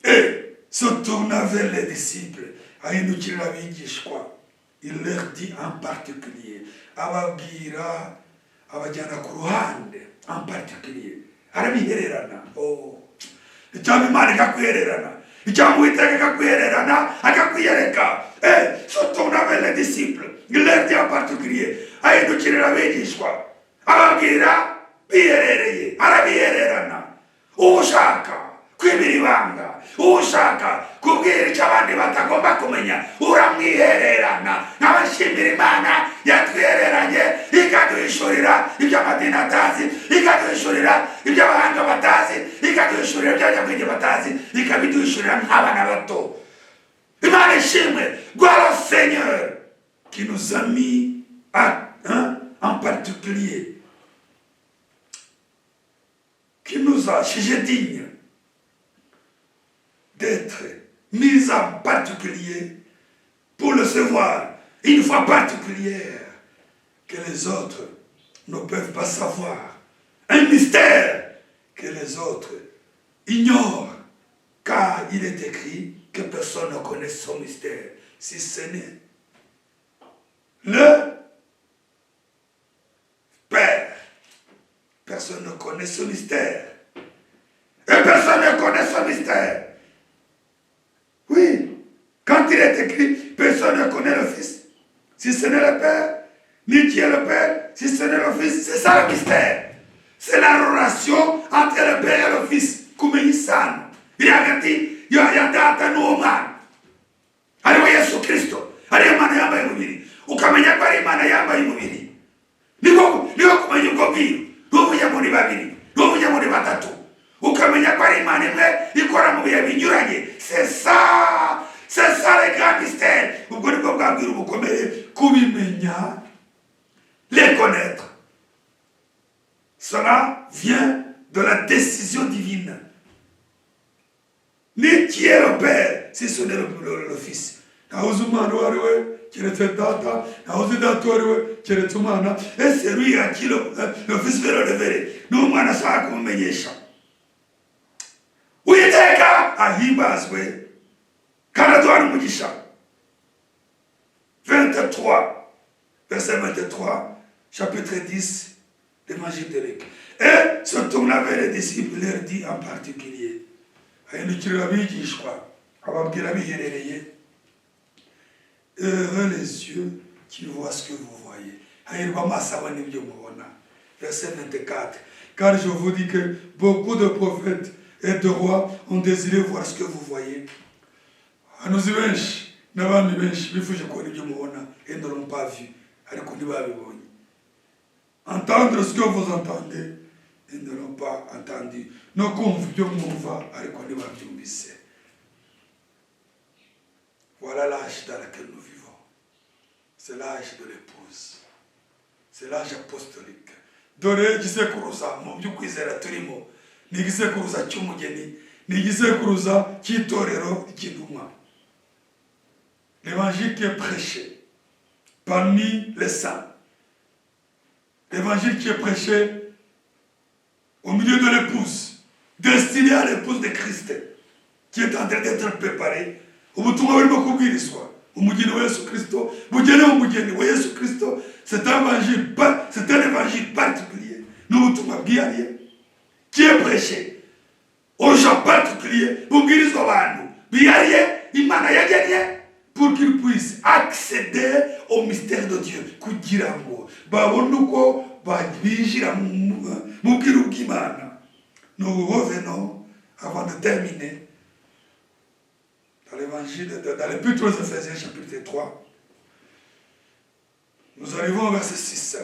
Et se tourna vers les disciples, ahindukirira abigishwa, il leur dit en particulier, ababwira, abajyana ku ruhande, en particulier, arabihererana. Oh, icyampa Imana ikakwihererana, icyampa Uwiteka akakwihererana, akakwiyereka. Se tourna vers les disciples, il leur dit en particulier, ahindukirira abigishwa, ababwira biherereye, arabihererana. Ushaka kwibira ibanga, ushaka kubwira icyo abandi batagomba kumenya, uramwihererana. Nkabashimira Imana yatwihereranye, ikaduhishurira ibyo amadini atazi, ikaduhishurira ibyo abahanga batazi, ikaduhishurira ibyo abanyabwenge batazi, ikabiduhishurira nk'abana bato. Imana ishimwe. Gloire au Seigneur qui nous a mis hein, en particulier, qui nous a jugés dignes. D'être mis en particulier pour le savoir, une foi particulière que les autres ne peuvent pas savoir, un mystère que les autres ignorent, car il est écrit que personne ne connaît son mystère, si ce n'est le Père. Personne ne connaît ce mystère. Et personne ne connaît ce mystère. Oui, quand il est écrit, personne ne connaît le Fils, si ce n'est le Père, ni qui est le Père, si ce n'est le Fils. C'est ça le mystère. C'est la relation entre le Père et le Fils. Kumenya isano iri hagati ya Data n'uwo Mwana, ariwe Yesu Kirisito, ariyo Mana yambaye umubiri. Ukamenya ko ari Imana yambaye umubiri, niko kumenya ubwo bwiru. Ntuvuge ngo ni babiri, ntuvuge ngo ni batatu, ukamenya ko ari Imana imwe ikora mu bihe binyuranye. C'est ça, c'est ça le grand mystère. Ubwo nibwo bwa bwiru bukomeye kubimenya. Les connaître, cela vient de la décision divine. Ni qui est le Père, si ce n'est le Fils. Ntawe uzi Umwana uwo ari we keretse Data, ntawe uzi Data uwo ari we keretse Umwana. Et c'est lui à qui le Fils veut le révéler. Ni Umwana ashaka kumumenyesha. Uwiteka ahimbazwe kandi aduhane umugisha. 23, verset 23, chapitre 10, l'évangile de Luc. Et se tournant vers les disciples, leur dit en particulier, Ahindukirira abigishwa ababwira biherereye: Heureux les yeux qui voient ce que vous voyez. Hahirwa amaso abona ibyo mubona. Verset 24. Car je vous dis que beaucoup de prophètes et de rois ont désiré voir ce que vous voyez, abahanuzi benshi n'abami benshi bifuje kubona ibyo mubona, et ne l'ont pas vu, ariko ntibabibonye, entendre ce que vous entendez, et ne l'ont pas entendu, no kumva ibyo mwumva, ariko ntibabyumvise. Voilà l'âge dans lequel nous vivons. C'est l'âge de l'épouse. C'est l'âge apostolique. Dore igisekuruza mu by'ukwizera turimo ni igisekuruza cy'umugeni, ni igisekuruza cy'itorero ry'intumwa. L'évangile qui est prêché parmi les saints. L'évangile qui est prêché au milieu de l'épouse, destiné à l'épouse de Christ, qui est en train d'être préparée. Ubutumwa burimo kubwirizwa umugeni wa Yesu Kirisito, bugenewe umugeni wa Yesu Kirisito. C'est un évangile particulier. Ni ubutumwa bwihariye qui est prêché aux gens particuliers, bubwirizwa abantu bihariye Imana yagennye, pour qu'ils puissent accéder au mystère de Dieu, kugira ngo babone uko binjira mu bwiru bw'Imana. Nous revenons, avant de terminer, dans l'évangile, dans l'épître aux Éphésiens, chapitre 3. Nous arrivons au verset 6.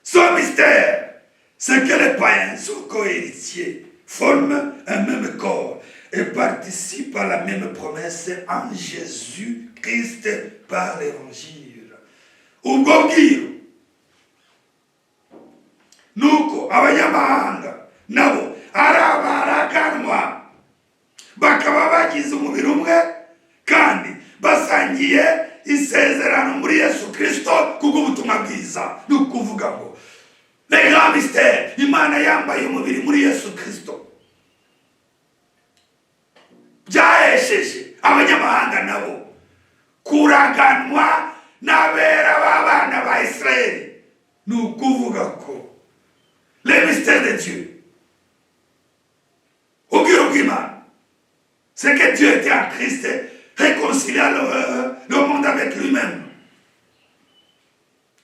Ce mystère, c'est que les païens sont cohéritiers, forment un même corps et participent à la même promesse en Jésus-Christ par l'évangile. Ubwo bwiru nuko abanyamahanga nabo ari abaraganwa, bakaba bagize umubiri umwe kandi basangiye isezerano muri Yesu Kirisito kubw'ubutumwa bwiza. Ni ukuvuga ngo le grand mystère, Imana yambaye umubiri muri Yesu Kirisito, byahesheje abanyamahanga nabo kuraganwa n'abera b'abana ba Isirayeli. Ni ukuvuga ko le mystère de Dieu, ubwiru bw'Imana, c'est que Dieu était en Christ, réconciliant le monde avec lui-même.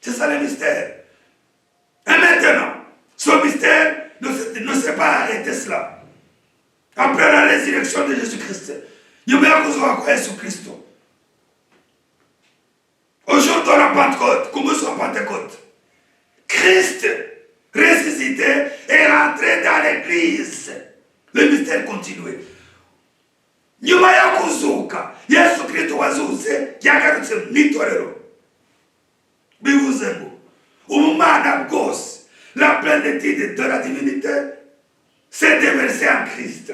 C'est ça le mystère. Et maintenant, ce mystère ne s'est pas arrêté cela. Après la résurrection de Jésus-Christ, nyuma yo kuzuka kwa Yesu Kristo, au jour de la Pentecôte, ku munsi wa Pentecôte, Christ ressuscité est rentré dans l'église. Le mystère continuait. Nyuma yo kuzuka, Yesu Kristo wazutse yagarutse mu itorero. Bivuze ngo ubumana bwose, la plénitude de la divinité, s'est déversée en Christ.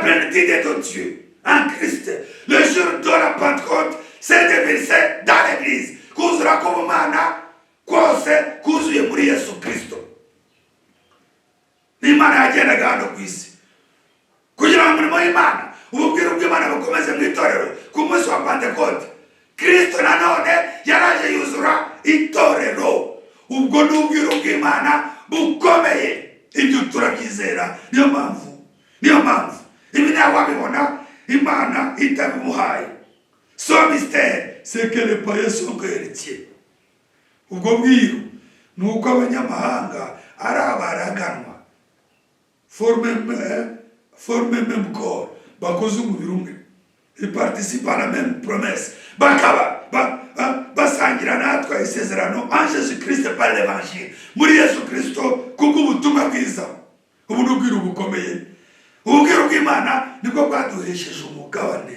plénitude de Dieu en Christ, le jour de la Pentecôte, s'est déversé dans l'église. Kuzura k'ubumana kose kuzuye muri Yesu Kristo. N'Imana yagendaga hano ku isi kugira ngo umurimo w'Imana, ububwire bw'Imana bukomeze mu itorero. Ku munsi wa Pentekote, Kristo nanone yaraje yuzura itorero. Ubwo ni ubwiru bw'Imana bukomeye. Ibyo turabyizera. Niyo mpamvu ibi ntawe wabibona Imana itabimuhaye. Ce mystère, c'est que les païens sont héritiers. Ubwo bwiru ni uko abanyamahanga ari abaraganwa, forment même corps, bakoze umubiri umwe, ils participent à la même promesse, bakaba basangira natwe isezerano, en Jésus Christ par l'évangile, muri Yesu Kristo kubw'ubutumwa bwiza. Ubu ni ubwiru bukomeye. Ubwiru bw'Imana nibwo bwaduhesheje umugabane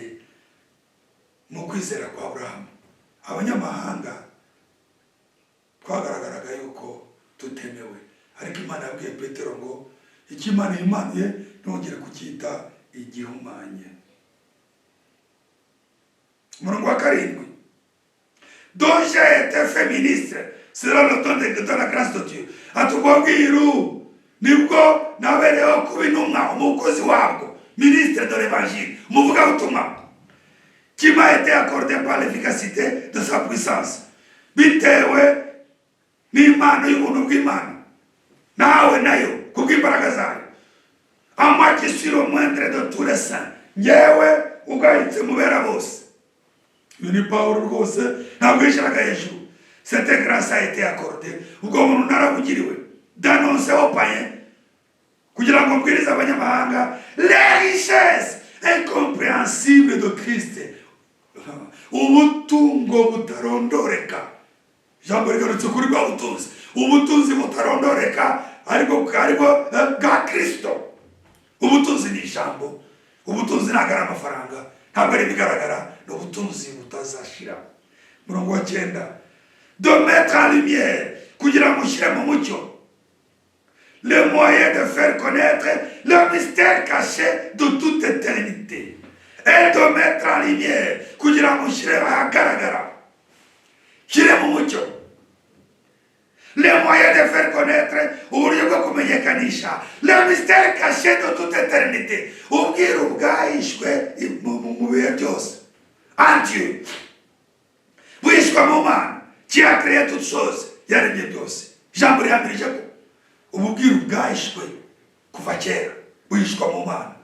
mu kwizera kwa Aburahamu. Abanyamahanga twagaragaraga yuko tutemewe, ariko Imana yabwiye Petero ngo icyo Imana yimanuye ntongere kucyita igihumanye. Umurongo wa 7: dont j'ai été fait ministre selon le don de la grâce de Dieu. Ati ubwo bwiru nibwo nabereyeho kuba intumwa, umukozi wabwo, ministre de l'évangile, umuvugabutumwa, qui m'a été accordé par l'efficacité de sa puissance, bitewe n'impano y'ubuntu bw'Imana nawe nayo kubw'imbaraga zayo. À moi qui suis le moindre de tous les saints, ngewe ugayitse mubera bose. Uyu ni Pawulo rwose, ntabwo yishyiraga hejuru. Cette grâce a été accordée, ubwo buntu narabugiriwe, d'annoncer aux païens, kugira ngo mbwirize abanyamahanga, les richesses incompréhensibles de Christ, ubutungo butarondoreka. Ijambo rigarutse kuri bwa butunzi, ubutunzi butarondoreka ariko bwa Kristo. Ubutunzi ni ijambo. Ubutunzi ntabwo ari amafaranga, ntabwo ari ibigaragara, ni ubutunzi butazashira. Murongo wa 9: de mettre en lumière, kugira ngo ushyire mu mucyo, le moyen de faire connaître le mystère caché de toute éternité, et de mettre en lumière, kugira ngo ushyire ahagaragara, shyire mu mucyo, le moyen de faire connaître, uburyo bwo kumenyekanisha, le mystère caché de toute éternité, ubwiru bwahishwe mu bihe byose, en Dieu, buhishwa mu Mana, qui a créé toutes choses, yaremye byose. Ijambo rihamirije ko ububwiru bwahishwe kuva kera, buhishwa mu Mana,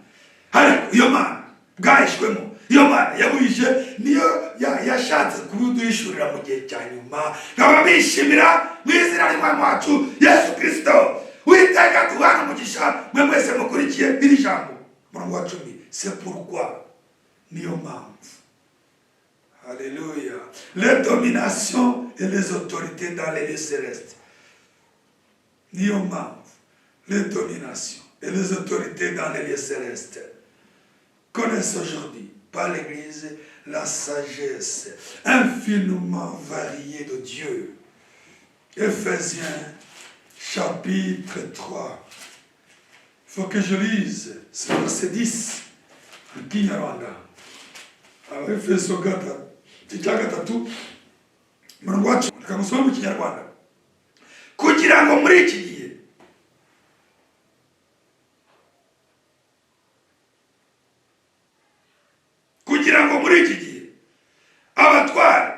ariko iyo Mana bwahishwemo, iyo Mana yabuhishe, niyo yashatse kubuduhishurira mu gihe cya nyuma. Nkaba bishimira mu izina ry'Umwami wacu Yesu Kirisito. Witeka duhana umugisha mwe mwese mukurikiye iri jambo. Umurongo wa 10: c'est pourquoi, niyo mpamvu. Alléluia. Les dominations et les autorités dans les lieux célestes, niyo mpamvu, les dominations et les autorités dans les lieux célestes connaissent aujourd'hui par l'Église la sagesse infiniment variée de Dieu. Éphésiens chapitre 3. Il faut que je lise ce verset 10 en Kinyarwanda. Abefeso 3, umurongo wa 10, reka musome mu Kinyarwanda. Kugira ngo muri iki gihe abatware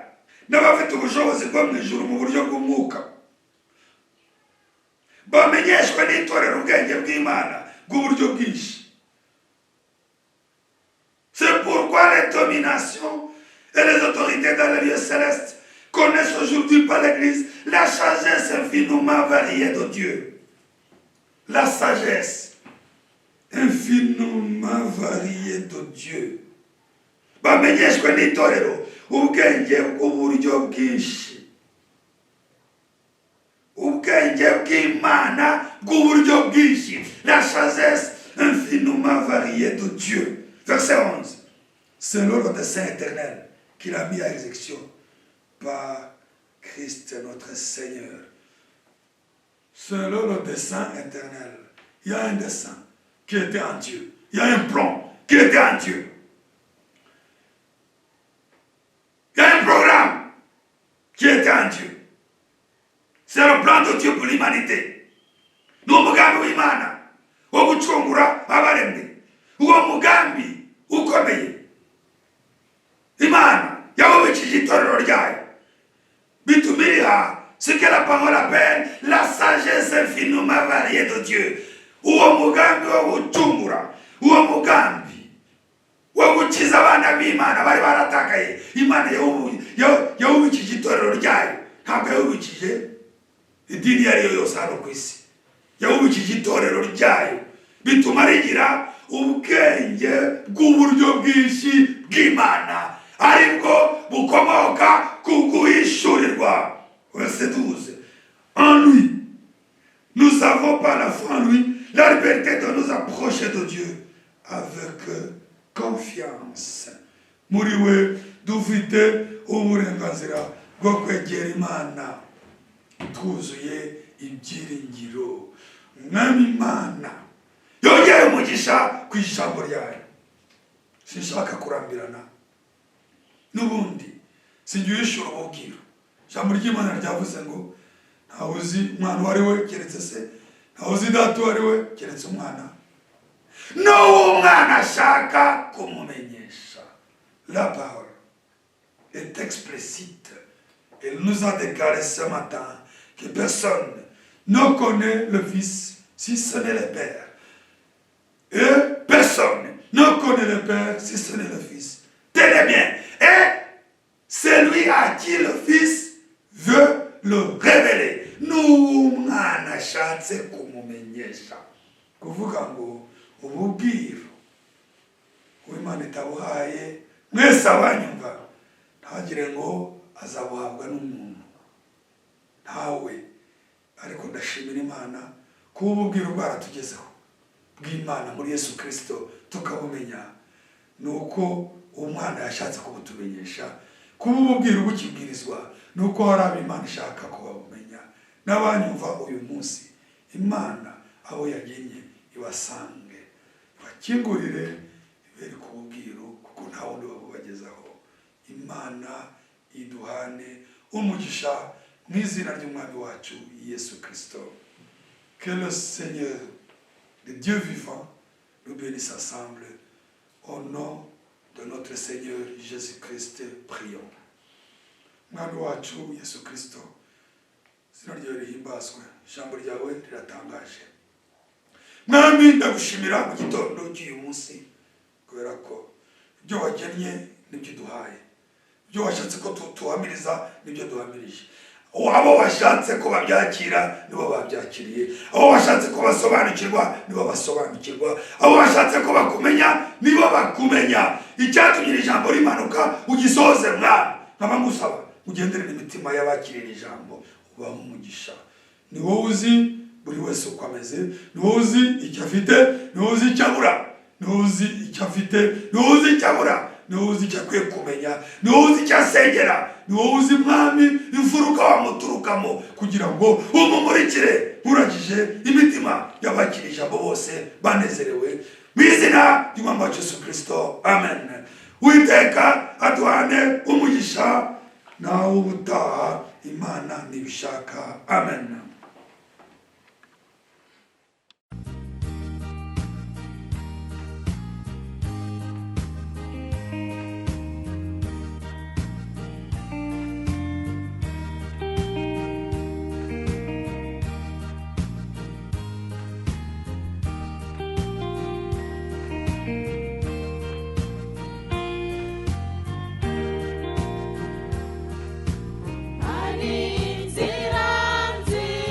n'abafite ubushobozi bwo mu ijuru mu buryo bw'umwuka bamenyeshwe n'itorero ubwenge bw'Imana bw'uburyo bwinshi. C'est pourquoi les dominations et les autorités dans les lieux célestes connaissent aujourd'hui par l'Église la sagesse infiniment variée de Dieu. La sagesse infiniment variée de Dieu. Bamenyeshwe n'itorero ubwenge bw'uburyo bwinshi, ubwenge bw'Imana bw'uburyo bwinshi, la sagesse infiniment variée de Dieu. Verset 11: selon le dessein éternel qu'il a mis à exécution par Christ notre Seigneur. Selon le dessein éternel, il y a un dessein qui était en Dieu, il y a un plan. l'humanité. Ni umugambi w'Imana wo gucungura abaremwe. Uwo mugambi ukomeye Imana yawubikije itorero ryayo, bituma iriha ce que la parole appelle la sagesse infiniment variée de Dieu. Uwo mugambi wo gucungura, uwo mugambi wo gukiza abana b'Imana bari baratakaye, Imana yawubikije itorero ryayo. Ntabwo yawubikije idini iyo ari yo yose hano ku isi, yawubikije itorero ryayo, bituma rigira ubwenge bw'uburyo bwinshi bw'Imana, aribwo bukomoka ku guhishurirwa. Verset 12: en lui nous avons par la foi en lui la liberté de nous approcher de Dieu avec confiance. Muri we dufite uburenganzira bwo kwegera Imana twuzuye ibyiringiro. Mwami Imana yongeye umugisha ku ijambo ryayo. Sinshaka kurambirana, n'ubundi sinjya uhishura ububwiro. Ijambo ry'Imana ryavuze ngo ntawe uzi umwana uwo ari we keretse se, ntawe uzi data uwo ari we keretse umwana, n'uwo umwana ashaka kumumenyesha. La parole est explicite. Elle nous a déclaré ce matin que personne ne connaît le Fils si ce n'est le Père. Et personne ne connaît le Père si ce n'est le Fils. Tenez bien. Et celui à qui le Fils veut le révéler. N'umwana ashatse kumumenyesha. Kuvuga ngo ububwiro uw'Imana itabuhaye, mwese abanyumva, ntagire ngo azabuhabwa n'umuntu, ntawe. Ariko ndashimira Imana kuba ububwiro bwaratugezeho bw'Imana muri Yesu Kirisito, tukabumenya. Ni uko uwo mwana yashatse kubutumenyesha. Kuba ububwiro bukibwirizwa ni uko hari abo Imana ishaka ko babumenya. N'abanyumva uyu munsi, Imana abo yagennye ibasange, ibakingurire, ibereke ububwiro, kuko nta wundi wabubagezaho. Imana iduhane umugisha mu izina ry'Umwami wacu Yesu Kirisito. Que le Seigneur, le Dieu vivant, nous bénisse ensemble. Au nom de notre Seigneur Jésus-Christ, prions. Mwami wacu Yesu Kristo, izina ryawe rihimbazwe. Ijambo ryawe riratangaje. Mwami, ndagushimira mu gitondo cy'uyu munsi kubera ko ibyo wagennye nibyo uduhaye, ibyo washatse ko tuhamiriza nibyo duhamirije, abo washatse ko babyakira nibo babyakiriye, abo washatse ko basobanukirwa nibo basobanukirwa, abo washatse ko bakumenya nibo bakumenya. Icyatumye iri jambo rimanuka ugisohoze. Mwami, nkaba ngusaba ugenderere imitima y'abakiriye iri jambo, ubahe umugisha. Ni wowe uzi buri wese uko ameze, ni wowe uzi icyo afite, ni wowe uzi icyo abura, ni wowe uzi icyo afite, ni wowe uzi icyo abura, ni wowe uzi icyo akwiye kumenya, ni wowe uzi icyo asengera, ni wowe uzi, Mwami, imfuruka wamuturukamo kugira ngo umumurikire. Nkuragije imitima y'abakiriye ijambo bose banezerewe mu izina ry'Umwami wacu Yesu Kirisito, amen. Witeka aduhane umugisha. Nawe ubutaha, Imana ntibishaka. Amen. Hari inzira nziza.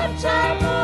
Aca.